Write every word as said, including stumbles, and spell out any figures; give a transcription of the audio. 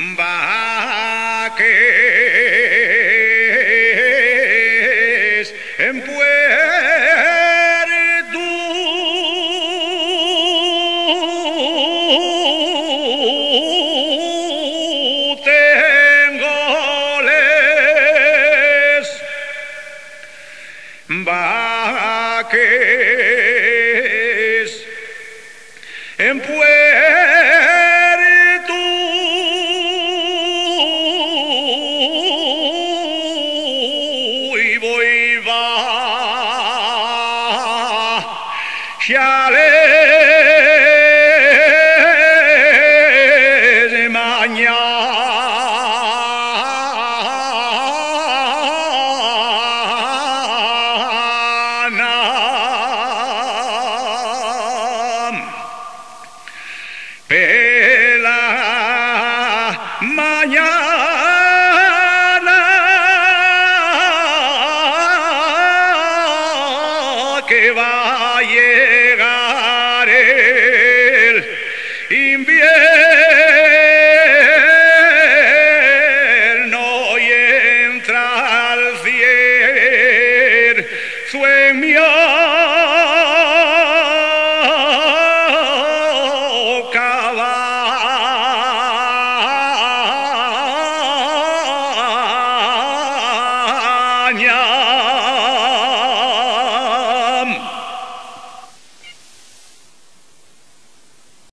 Vaques en puertu tengo les vaques en puertu y voi va xales mañana. Pela mañana que va a llegar el invierno.